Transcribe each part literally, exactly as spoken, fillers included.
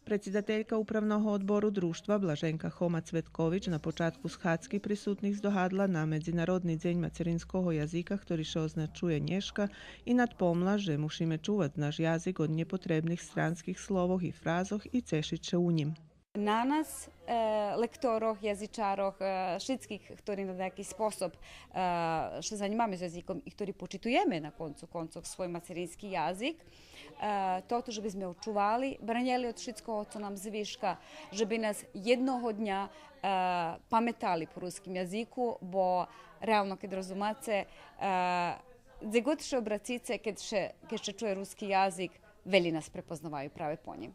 Предсидателька Управного одбору Дружтва Блаженка Хома Цветкович на початку схадзки присутних здогадла на Медзинародни дзень мацеринского язика, хтори ше означує нєшка, и надпомла же мушиме чувац наш язик од нєпотребних странских словох и фразох и цешиц ше у нїм. На нас, е, лекторох, язичарох, е, шицких, хтори на даяки способ, е, ше занїмаме з язиком и хтори почитуєме на концу концох свой мацерински язик, е, тото же би зме очували, бранєли од шицкого цо нам звишка, же би нас єдного дня, е, паметали по руским язику, бо реално кед розумаце, е, дзе год ше обрацице, кед ше, кед ше чує руски язик, велї нас препознаваю праве по нїм.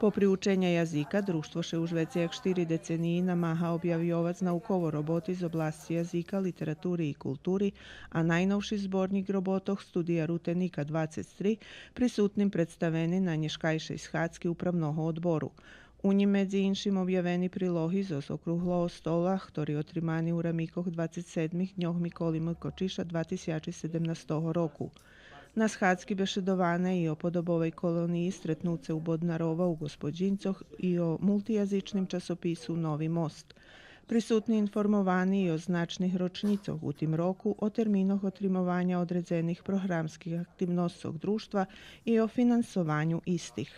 Попри ученя язика, Дружтво ше уж вецей як штири децениї намага обявйовац науково роботи з обласци язика, литератури и култури, а найновши зборнїк роботох Студия Рутеника двацец три присутним представени на нєшкайшей схадзки Управного одбору. У нїм, медзи иншим, обявени прилоги зоз округлого стола, хтори отримани у рамикох двацец седмих Дньох Миколи М. Кочиша два тисячи седемнастого року. На схадзки бешедоване и о подобовей колониї Стретнуце у Боднарова у Господїнцох и о мултиязичним часопису Нови мост. Присутни информовани и о значних рочнїцох у тим року, о терминох отримованя одредзених програмских активносцох Дружтва и о финансованю истих.